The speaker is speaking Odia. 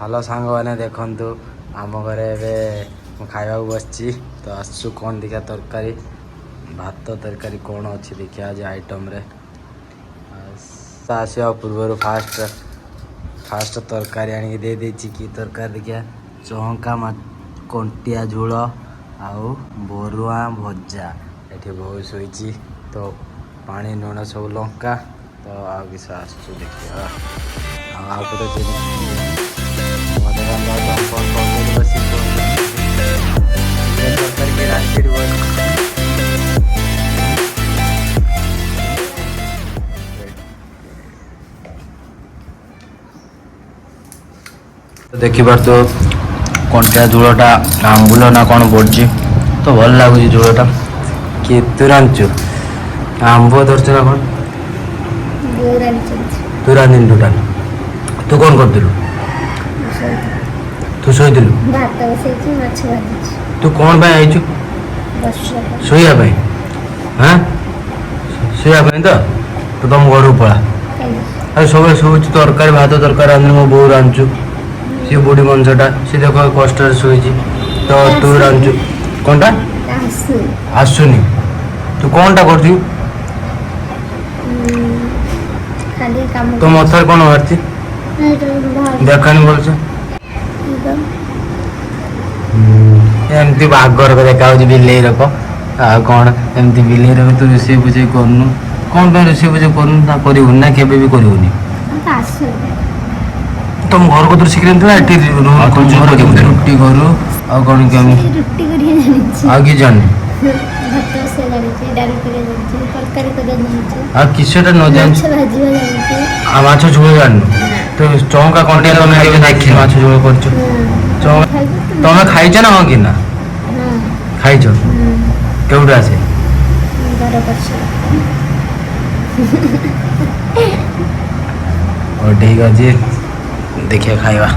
ହ୍ୟାଲୋ ସାଙ୍ଗମାନେ, ଦେଖନ୍ତୁ ଆମ ଘରେ ଏବେ ମୁଁ ଖାଇବାକୁ ବସିଛି। ତ ଆସୁଛୁ, କ'ଣ ଦେଖିବା, ତରକାରୀ ଭାତ ତରକାରୀ କ'ଣ ଅଛି ଦେଖିବା ଆଜି ଆଇଟମ୍ରେ। ଆସିବା ପୂର୍ବରୁ ଫାଷ୍ଟ ଫାଷ୍ଟ ତରକାରୀ ଆଣିକି ଦେଇ ଦେଇଛି। କି ତରକାରୀ ଦେଖିବା। ଚହଙ୍କା ମା କଣ୍ଟିଆ ଝୋଳ ଆଉ ବରୁଆ ଭଜା। ଏଠି ବୋଉ ଶୋଇଛି। ତ ପାଣି, ଲୁଣ ସବୁ, ଲଙ୍କା ତ ଆଉ କିଛି ଆସୁଛୁ ଦେଖିବା। ଆଉ ଆଉ ଗୋଟେ କ'ଣ କ'ଣ ବସି ତରକାରୀ କିଏ ରାନ୍ଧିଛି ବସି। ଦେଖିପାରୁଥିବ, କଣ୍ଟିଆ ଝୋଳଟା ଆମ୍ବୁଲ ନା କ'ଣ ପଡ଼ିଛି, ତ ଭଲ ଲାଗୁଛି ଝୋଳଟା। କିଏ ତୁ ରାନ୍ଧିଛୁ? ଆମ୍ବ ଧରିଛୁ ନା କ'ଣ? ବୋଉ ରାନ୍ଧିଛନ୍ତି। ତୁ ରାନ୍ଧିନୁ ଟୋଟାଲ? ତୁ କ'ଣ କରୁଥିଲୁ? ତୁ ଶୋଇଥିଲୁ? ଭାତ ବସେଇଛି, ମାଛ ଭାଜିଛି। ତୁ କ'ଣ ପାଇଁ ଆଇଛୁ? ବସିବା ପାଇଁ। ଶୋଇବା ପାଇଁ? ହଁ, ଶୋଇବା ପାଇଁ। ତ ତୁ ତମ ଘରକୁ ପଳା। କାହିଁକି? ଆଉ ସବୁବେଳେ ଶୋଉଛୁ। ତରକାରୀ ଭାତ ତରକାରୀ ରାନ୍ଧୁନି, ମୋ ବୋଉ ରାନ୍ଧୁଛୁ। ସିଏ ବୁଢ଼ୀ ମଣିଷଟା, ସିଏ ଦେଖ କଷ୍ଟରେ ଶୋଇଛି, ତ ତୁ ରାନ୍ଧୁଛୁ। କ'ଣଟା? ଆସୁ। ଆସୁନି। ତୁ କ'ଣଟା କରୁଛୁ? ଖାଲି କାମ। ତୋ ମଥାରେ କ'ଣ ବାହାରିଛି? ଦେଖାନି ଭଲସେ। ଏମିତି ବାଘ ରକ ଦେଖା ହଉଛି, ବିଲେଇ ରକ ଆଉ କ'ଣ ଏମିତି ବିଲେଇ ରକ। ତୁ ରୋଷେଇ ଫୋଷେଇ କରୁନୁ, କ'ଣ ପାଇଁ ରୋଷେଇ ଫୋଷେଇ କରୁନୁ ନା କରିବୁନି ନା କେବେ ବି କରିବୁନି? ଆସୁ। ତମ ଘରକୁ ତୁ ଶିଖିନଥିଲା? ଏଠି ଘର କେମିତି ରୁଟି କରୁ ଆଉ କ'ଣ କେମିତି? ରୁଟି କରିବା ଜାଣିଛି। ଆଉ କିଛି ଜାଣିନି? ଭାତ ବସେଇବା ଜାଣିଛି, ଡାଲି କରିବା ଜାଣିଛି, ତରକାରୀ କରିବା ଜାଣିଛି। ଆଉ କିସଟା ନ ଜାଣିଛୁ? ମାଛ ଭାଜିବା ଜାଣିଛି। ଆଉ ମାଛ ଝୋଳ ଜାଣିନୁ? ତ ଚଉକା କଣ୍ଟିଆ ତମେ କେବେ ଦେଖିନ ମାଛ ଝୋଳ କରୁଛୁ? ଚଉକା ଖାଇବୁ ତୁ? ତମେ ଖାଇଛ ନା? ହଁ କି ନା? ହଁ। ଖାଇଛ? କେଉଁଠୁ ଆସେ? ଘର ପଛ। ହଉ, ଠିକ ଅଛି, ଦେଖିବା ଖାଇବା।